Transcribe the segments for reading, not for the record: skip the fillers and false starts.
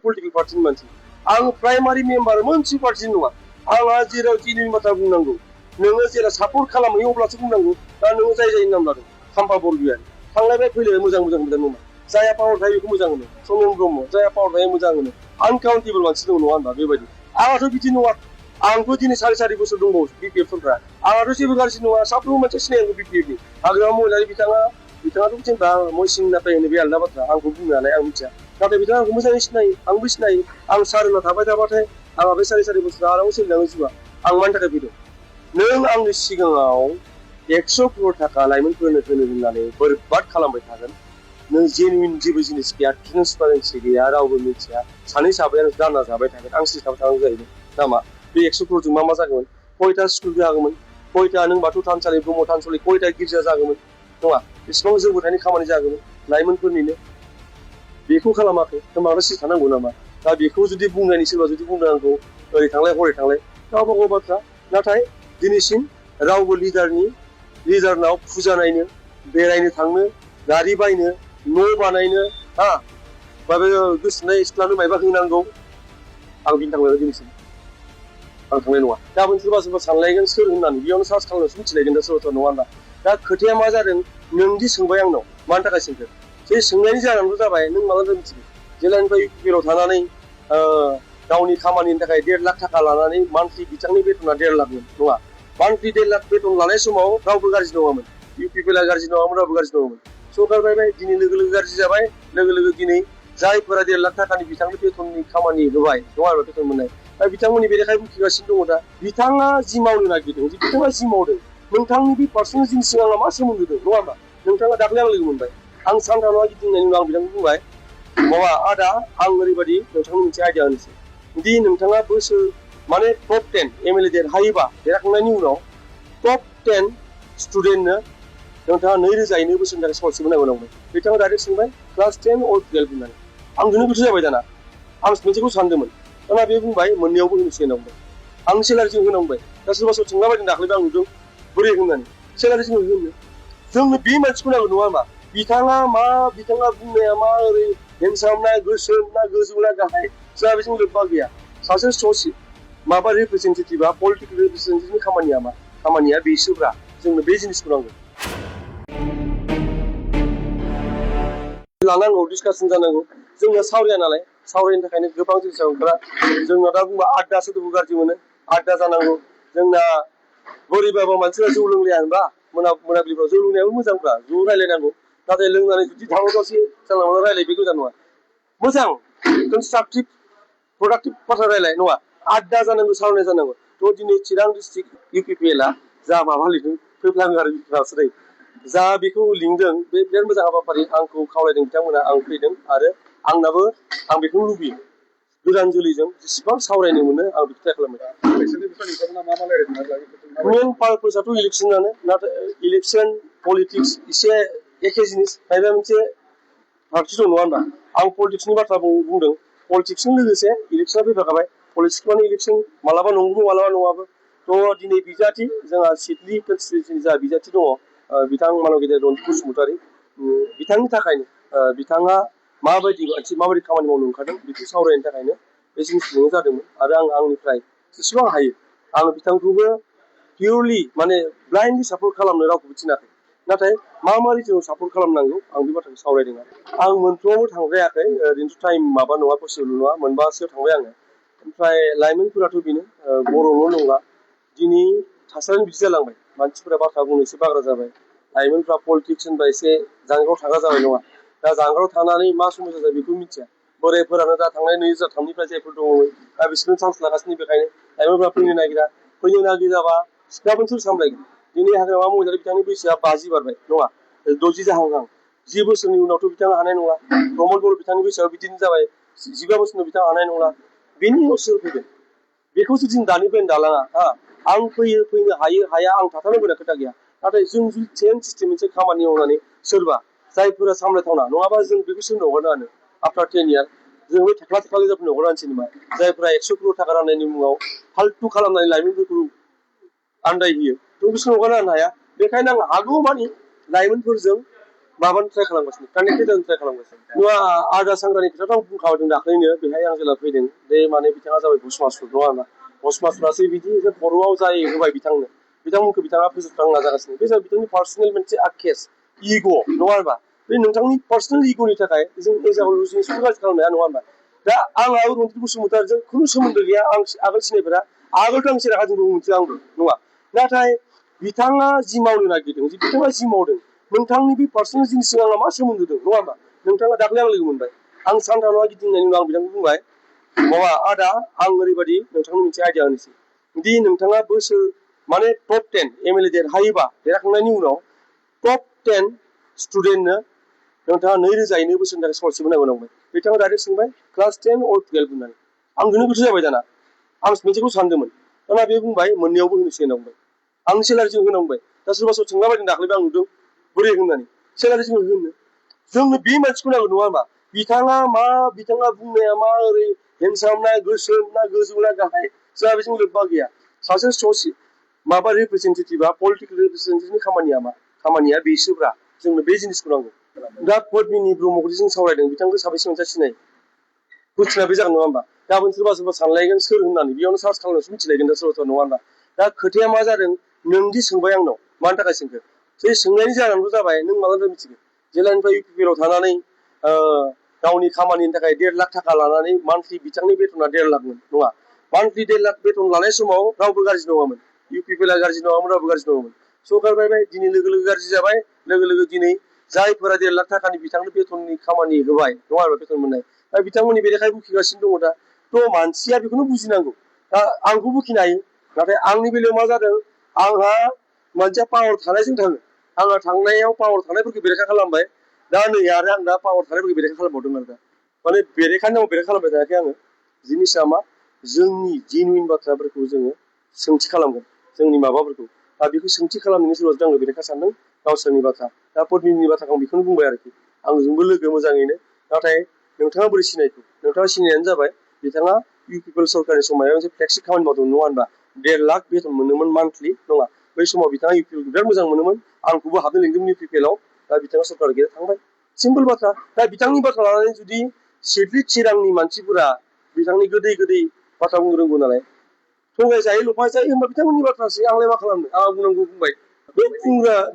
political पार्टिनि मानसि आं प्राइमारि मेम्बार मोनसे पार्टिनि नङा आंहा जेराव दिनैनि बाथ्रा बुंनांगौ नोङो जेला सापर्ट खालामो अब्लासो बुंनांगौ दा नोङो जाय जायनि नाम लादों खाम्फा बरगयारि थांलायबाय फैलायबाय मोजां मोजां मोजां नङा जायहा पावार थायो बेखौ मोजां मोनो सनम ब्रह्म जायहा पावार थायो मोजां मोनो आनकाउन्टेबल मानसि दङ नङा होनबा बेबायदि आंहाथ' बिदि नङा आंथ' दिनै सारि बोसोर दंबावो बिपिएफ सरफ्रा आंहाथ' जेबो गाज्रि नङा साफ्रोमबो मानसि सिनायनांगौ बिपिएफनि हाग्रामा महिलारि बिथाङाथ' जेनेबा मयसिं नाथाय होनो बे आलदा बाथ्रा आंखौ बुंनो हानाय आं मिथिया नाथाय बिथाङा आंखौ मोजाङै सिनायो आंबो सिनायो आं सारोना थाबाय थाबाथाय आंहा बे सारि बोसोर आरामाव सोलिलाङो जिउआ आं मानि थाखाय फैदों नों आंनि सिगाङाव 100 करोड़ थाखा लाइमोनफोरनो होनो होननानै बरबाद खालामबाय थागोन नों जेनुइन जेबो जिनिस गैया ट्रान्सपारेन्सि गैया रावबो मिथिया सानै साब्रैयानो दाना जाबाय थागोन आं सिथाबबाय थानांगौ जाहैबाय नामा बे 100 करोड़जों मा जागौमोन कयथा स्कुल जागौमोन कयथा नों बाथौ थानसालि ब्रह्म थानसालि कयथा गिर्जा जागौमोन नङा बेसेबां जौगाथायनि खामानि जागौमोन लाइमोनफोरनिनो बेखौ खालामाखै होनबा सिरि थानांगौ नामा दा बेखौ जुदि बुंनायनि सोरबा जुदि बुंनो नांगौ ओरै थांलाय हरै थांलाय गावबा गाव बाथ्रा नाथाय दिनैसिम रावबो लिडारनाव फुजा नायनो बेरायनो थांनो गारि बायनो न' बानायनो गोसोनाय सिख्लानो मायबा होनांगौ आं बिनि थांबाय दिनैसिम आं थांनाय नङा गाबोन सोरबा सानलायगोन सोर होननानै बेयावनो सार्च खालामनासो मिथिलायगोन दा सोरबा नङा होनबा दा खोथाया मा जादों नोंदि सोंबाय आंनाव मानि थाखाय सोंखो जे सोंनायनि जाहोनानो जाबाय नों मालाबा मिथिगौ जेलानिफ्राय इउपिपिएलआव थानानै गावनि खामानिनि थाखाय 1.5 लाख थाखा लानानै मान्थलि बिथांनि बेथना 1.5 लाखमोन नङा मान्थलि 1.5 लाख बेथन लानाय समाव रावबो गाज्रि नङामोन इउपिपिएलआ गाज्रि नङामोन रावबो गाज्रि नङामोन सरकार बायबाय दिनै लोगो लोगो गाज्रि जाबाय लोगो दिनै जायफोरा 1.5 लाख थाखानि बिथांनि बेथननि खामानि होबाय नङा आरो बेथन मोननाय दा बिथांमोननि बेरेखायै बुंथिगासिनो दङ दा बिथाङा जि मावनो नागिरदों जे बिथाङा जि मावदों नोंथांनि बे पार्सनेल जिनिसजों आंहा मा सोमोन्दो दं नङा होनबा नोंथाङा दाख्लै आं लोगो मोनबाय आं सानथामाव गिदिंनायनि उनाव आं बिथांखौ बुंबाय माबा आदा आं ओरैबायदि नोंथांनो मोनसे आइडिया होनोसै दि नोंथाङा बोसोर माने टप 10 एमएलए देरहायोबा देरहाखांनायनि उनाव टप 10 स्टुडेन्टनो नोंथाङा 2000 बोसोरनि थाखाय स्कलारशिप होनांगौ बिथाङा डाइरेक्ट सोंबाय क्लास 10 और 12 होननानै आं जोंनो गोसो जाबाय दाना आं मोनसेखौ सानदोंमोन दाना बे बुंबाय मोननैयावबो होनोसै होनना बुंबाय आं सेलारिजों होनांबाय दा सोरबा सोंलाबायदों दाख्लैबो आं नुदों बोरै होननानै सेलारिजों होनो जोंनो बे मानसिखौ नांगौ नङा होनबा बिथाङा बुंनाया मा ओरै हेन्डसाम ना गोसोम ना गोजौ ना गाहाय जोंहा बेजों लोब्बा गैया सासे ससे माबा रिप्रेजेन्टेटिभआ पलिटिकेल रिप्रेजेन्टेटिभनि खामानिया मा खामानिया बेसोब्रा जोंनो बे जिनिसखौ नांगौ लानांगौ डिसकासन जानांगौ जोंना सावराया नालाय सावरायनो थाखायनो गोबां जिनिस ओंखारा जोंना दा बुंबा आड्डा सोदोबखौ गाज्रि मोनो आड्डा जानांगौ जोंना बोरैबाबा मानसिफ्रा जौ लोंलाया होनबा मोनाबिलिफ्राव जौ लोंनायाबो मोजांफ्रा ज' रायलायनांगौ नाथाय लोंनानै जुदि थाङोब्लासो जानला मोनला रायलाय बे गोजान नङा मोजां कनस्ट्राक्टिभ प्रडाक्टिभ बाथ्रा रायलाय नङा आड्डा जानांगौ सावरायनाय जानांगौ थ' दिनै चिरां डिस्ट्रिक्ट इउपिपिएलआ जा माबा लिरदों फैफ्लाङो जा बेखौ लिंदों बे बिराद मोजां हाबाफारि आंखौ खावलायदों बिथांमोना आं फैदों आरो आंनाबो आं बेखौ लुबैयो गोदान जोलैजों जेसेबां सावरायनो मोनो आं बेखौ ट्राइ खालामबाय मेन पारपसाथ' इलेक्सनानो नाथाय इलेक्सन पलिटिक्स एसे एखे जिनिस माबा मोनसे फारागथि दं नङा होनबा आं पलिटिक्सनि बाथ्रा बुंदों पलिटिक्सजों लोगोसे इलेक्सना फैफाखाबाय पलिटिक्स माने इलेक्सन मालाबा नंगौ मालाबा नङाबो थ' दिनै बिजाथि जोंहा सिडली कनस्टिटुयेन्सिनि जा बिजाथि दङ बिथां मानगेजेर रन्जित बसुमतारी बिथांनि थाखायनो बिथाङा माबायदि खामानि मावनो ओंखारदों बेखौ सावरायनो थाखायनो बे जिनिसखौ जादोंमोन आरो आं आंनिफ्राय जेसेबां हायो आं बिथांखौबो पियरलि माने ब्लाइन्डलि सापर्ट खालामनो रावखौबो थिनाखै नाथाय मा रिजनाव सापर्ट खालामनांगौ आं बे बाथ्राखौ सावरायदों आं मोनफ्रोमावबो थांद्रायाखै ओरैनोथ' टाइम माबा नङा पसिबल नङा मोनबासोआव थांबाय आङो ओमफ्राय लाइमोनफोराथ' बेनो बर'ल' नंला दिनै थासारियानो बिदि जालांबाय मानसिफोरा बाथ्रा बुंनो एसे बाग्रा जाबाय लाइमोनफ्रा पलिटिक्स होनबा एसे जानगाराव थाग्रा जाबाय नङा दा जानगाराव थानानै मा समस्या जायो बेखौ मिथिया बोरायफोरानो दा थांनाय 2003निफ्राय जायफोर दङमोन दा बिसोरनो चान्स लागासिनो बेखायनो लाइमोनफ्रा फैनो नागिराबा सिख्लाफोर सोर सामलायगोन दिनै हाग्रामा महिलारि बिथांनि बैसोआ 50 बारबाय नङा 60 जाहांहां 10 बोसोरनि उनावथ' बिथाङा हानाय नंला प्रमद बर' बिथांनि बैसोआव बिदिनो जाबाय 15 बोसोरनि बिथाङा हानाय नंला बेनि उनाव सोर फैगोन बेखौसो जों दानिफ्रायनो दालाङा आं फैनो हाया आं थाथारनो गोनां खोथा गैया नाथाय जों जुदि चेन सिस्टेम मोनसे खामानि मावनानै सोरबा जायफोरा सामलायथावना नङाबा जों बेखौ सोरनो हगारनो हानो आफ्टार 10 years जों बे थेख्ला जाफोरनो हगारनोसै नामा जायफोरा 100 करोड़ थाखा राननायनि मुङाव फाल्तु खालामनानै लाइमोनफोरखौ आन्दायहोयो जों बिसोरनो हगारनो हाया बेखायनो आं हागौ मानि लाइमोनफोरजों माबानो ट्राइ खालामगासिनो कानेक्टेड जानो ट्राइ खालामगासिनो नङा आदा सांग्रानि खोथाथ' आं बुंखाबाय दाख्लैनो बेहाय आं जेला फैदों बे माने बिथाङा जाबाय भुसमासुर नङा होनबा भुसमासुरासो बिदि जे खर'आव जाय होबाय बिथांमोनखौ बिथाङा फोजोबस्रांनो नाजागासिनो बे जाबाय बिथांनि पार्सनेल मोनसे केस इग' नङा होनबा बे नोंथांनि पार्सनेल इग'नि थाखाय जों एजाबुलखौ गाज्रि खालामनो हाया नङा होनबा दा आंहा रन्जित बसुमतारिजों खुनु सोमोन्दो गैया आं आगोल सिनायफोरा आगोलथ' आं सिराखाजोंबो मोनसे आंबो नङा नाथाय बिथाङा जि मावनो नागिरदों बिथाङा जि मावदों नोंथांनि बे पार्सनेल जिनिसजों आंहा मा सोमोन्दो दं नङा होनबा नोंथाङा दाख्लै आं लोगो मोनबाय आं सानथानाव गिदिंनायनि उनाव आं बिथांखौ बुंबाय माबा आदा आं ओरैबायदि नोंथांनो मोनसे आइडिया होनोसै दि नोंथाङा बोसोर माने टप 10 एमएलए देरहायोबा देरहाखांनायनि उनाव टप 10 स्टुडेन्टनो नोंथाङा 2000 बोसोरनि थाखाय स्कलारशिप होनांगौ नांबाय बिथाङा डाइरेक्ट सोंबाय क्लास 10 अर 12 होननानै आं गोनो गोथो जाबाय दाना आं मोनसेखौ सानदोंमोन दाना बे बुंबाय मोननैयावबो होनोसै होनना बुंबाय आं सेलारिजों होनांबाय दा सोरबा सोरबा सोंलाबायदों दाख्लैबो आं नुदों बोरै होननानै सेलारिजों होनो जोंनो बे मानसिखौ नांगौ नङा होनबा बिथाङा बुंनाया मा ओरै हेन्डसाम ना गोसोम ना गोजौ ना गाहाय जोंहा बेजों लोब्बा गैया सासे ससे माबा रिप्रेजेन्टेटिभा पलिटिकेल रिप्रेजेन्टेटिभनि खामानिया मा खामानिया बेसोब्रा जोंनो बे जिनिसखौ नांगौ दा पद्मिनि ब्रह्मखौ जों सावरायदों बिथांखौ साबेसे मोनसे सिनाय कुइसना बे जागोन नङा होनबा गाबोन सोरबा सोरबा सानलायगोन सोर होननानै बेयावनो सार्च खालामनासो मिथिलायगोन दा सोरबा सोरबा नङा होनबा दा खोथाया मा जादों नोंदि सोंबाय आंनाव मानि थाखाय सोंखो बे सोंनायनि जाहोनानो जाबाय नों मालानिफ्राय मिथिगोन जेलानिफ्राय इउपिपिएल आव थानानै गावनि खामानिनि थाखाय 1.5 लाख थाखा लानानै मान्थलि बिथांनि बेथना 1.5 लाखमोन नङा मान्थलि 1.5 लाख बेथन लानाय समाव रावबो गाज्रि नङामोन इउपिपिएल आ गाज्रि नङामोन रावबो गाज्रि नङामोन सरकार बायबाय दिनै लोगो लोगो गाज्रि जाबाय लोगो लोगो दिनै जायफोरा 1.5 लाख थाखानि बिथांनो बेथननि खामानि होबाय नङा होनबा बेथन मोननाय दा बिथांमोननि बेरेखायै बुखिगासिनो दङ दा थ' मानसिया बेखौनो बुजिनांगौ दा आंखौ बुखिनो हायो नाथाय आंनि बेलायाव मा जादों आंहा मानसिया पावार थानायजों थाङो आंहा थांनायाव पावार थानायफोरखौ बेरेखा खालामबाय दा नै आरो आं दा पावार थानायफोरखौ बेरेखा खालामबावदों आरो दा माने बेरेखानि उनाव बेरेखा खालामबाय थायाखै आङो जिनिसा मा जोंनि जेनुइन बाथ्राफोरखौ जोङो सोंथि खालामगोन जोंनि माबाफोरखौ दा बेखौ सोंथि खालामनायनि सोरबा आंनो बेरेखा सानदों गावसोरनि बाथ्रा दा पद्मिनि बाथ्राखौ आं बेखौनो बुंबाय आरोखि आंजोंबो लोगो मोजाङैनो नाथाय नोंथाङा बोरै सिनायखो नोंथाङा सिनायानो जाबाय बिथाङा इउपिपिएल सरकारनि समाव मोनसे फ्लेक्सि खामानि मावदों नङा होनबा 1.5 लाख बेथन मोनोमोन मान्थलि नङा बै समाव बिथाङा इउपिपिएलखौ बिराद मोजां मोनोमोन आंखौबो हाबनो लिंदोंमोन इउपिपिएलआव दा बिथाङा सरकार गैया थांबाय सिम्पल बाथ्रा दा बिथांनि बाथ्रा लानानै जुदि सिडलि चिरांनि मानसिफोरा बिथांनि गोदै गोदै बाथ्रा बुंनो रोंगौ नालाय थगाय जायो लफाय जायो होनबा बिथांमोननि बाथ्रासै आंलाय मा खालामनो आं बुंनांगौ बुंबाय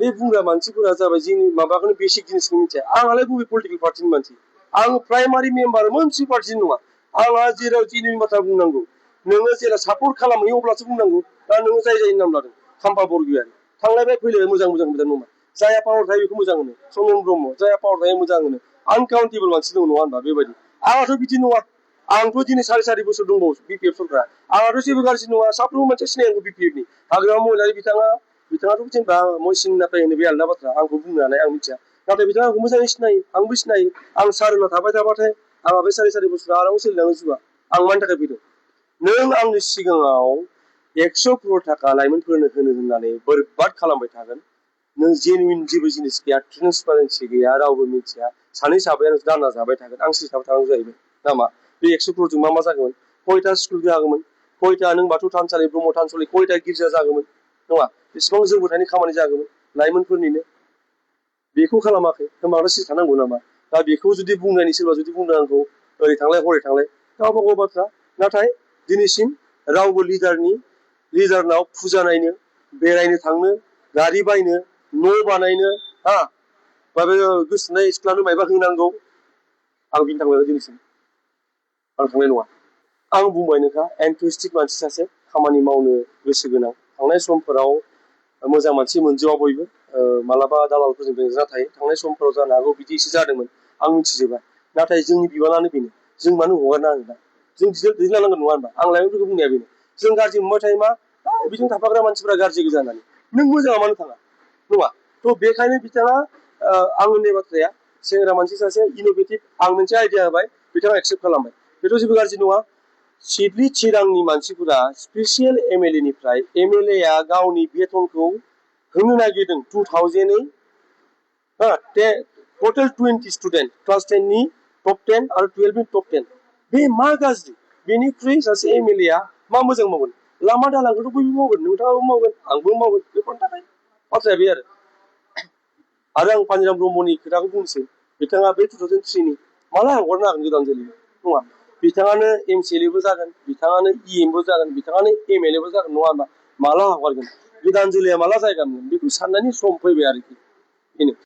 बे बुंग्रा मानसिफोरा जाबाय जोंनि माबाखौनो बेसिक जिनिसखौ मिथिया आंहालाय बबे पलिटिकेल पार्टिनि मानसि आं प्राइमारि मेम्बार मोनसे पार्टिनि नङा आंहा जेराव जेनुइन बाथ्रा बुंनांगौ नोङो जेराव सापर्ट खालामहैयो अब्लासो बुंनांगौ दा नोङो जाय नाम लादों खाम्फा बरगयारि थांलायबाय फैलायबाय मोजां नङा जायहा पावार थायो बेखौ मोजां होनो सनम ब्रह्म जायहा पावार थायो मोजां होनो आनकाउन्टेबल मानसि दङ नङा होनबा बेबायदि आंहाथ' बिदि नङा आंथ' दिनै सारि बोसोर दंबावो बिपिएफ सरकारा आंहाथ' जेबो गाज्रि नङा साफ्रोमबो मानसिया सिनायनांगौ बिपिएफनि हाग्रामा महिलारि बिथाङाथ' जेनेबा मयसिन नाथाय होनो बे आलदा बाथ्रा आंखौ बुंनो हानाय आं मिथिया नाथाय बिथाङा आंखौ मोजाङै सिनायो आंबो सिनायो आं सार होनना थाबाय थाबाथाय आंहा बे सारि बोसोर आराम सोलिलाङो जिउआ आं मानि थाखाय फैदों नों आंनि सिगाङाव 100 करोड़ थाखा लाइमोनफोरनो होनो होननानै बरबाद खालामबाय थागोन नों जेनुइन जेबो जिनिस गैया ट्रेन्सपारेन्सि गैया रावबो मिथिया सानै साब्रैयानो दाना जाबाय थागोन आं सिरि थाबाय थानांगौ जाहैबाय नामा बे 100 करोड़जों मा जागौमोन खयथा स्कुल जागौमोन खयथा नों बाथौ थानसालि ब्रह्म थानसालि खयथा गिर्जा जागौमोन नङा बेसेबां जौगाथायनि खामानि जागौमोन लाइमोनफोरनिनो बेखौ खालामाखै होनबा सिरि थानांगौ नामा दा बेखौ जुदि बुंनायनि सोरबा जुदि बुंनो नांगौ ओरै थांलाय हरै थांलाय गावबा गाव बाथ्रा नाथाय दिनैसिम रावबो लिडारनाव फुजा नायनो बेरायनो थांनो गारि बायनो न' बानायनो माबा गोसोनाय सिख्लानो मायबा होनांगौ आं बिनि थांबाय दिनैसिम आं थांनाय नङा आं बुंबायनोखा एन्थुइस्टिक मानसि सासे खामानि मावनो गोसो गोनां थांनाय समफोराव मोजां मानसि मोनजोबा बयबो मालाबा दालालफोरजों बेंजा थायो थांनाय समफोराव जानो हागौ बिदि एसे जादोंमोन आं मिथिजोबा नाथाय जोंनि बिबानानो बेनो जों मानो हगारना होनो दा जों दैदेनलांनांगोन नङा होनबा आं लाइमोनफोरखौ बुंनाया बेनो जों गाज्रि मोनबाय थायो मा बिजों थाफाग्रा मानसिफोरा गाज्रि गोजा होननानै नों मोजाङा मानो थाङा नङा थ' बेखायनो बिथाङा आं होननाय बाथ्राया सेंग्रा मानसि सासे इन'भेटिभ आं मोनसे आइडिया होबाय बिथाङा एक्सेप्ट खालामबाय बेथ' जेबो गाज्रि नङा सिडलि चिरांनि मानसिफोरा स्पेसियेल एमएलए निफ्राय एमएलए आ गावनि बेथनखौ होनो नागिरदों 2000 टटेल 20 स्टुडेन्ट क्लास 10 नि टप 10 आरो 12 नि टप 10 बे मा गाज्रि बेनिख्रुइ सासे एमएलए आ मा मोजां मावगोन लामा दालांखौथ' बयबो मावगोन नोंथाङाबो मावगोन आंबो मावगोन बेफोरनि थाखाय बाथ्राया बे आरो आरो आं पानिराम ब्रह्मनि खोथाखौ बुंनोसै बिथाङा बे 2003नि माला हगारनो हागोन गोदान जोलै नङा बिथाङानो MCLAबो जागोन बिथाङानो EMबो जागोन बिथाङानो MLAबो जागोन नङा होनबा माला हगारगोन गोदान जोलैया माला जायगा मोनगोन बेखौ साननायनि सम फैबाय आरोखि बेनो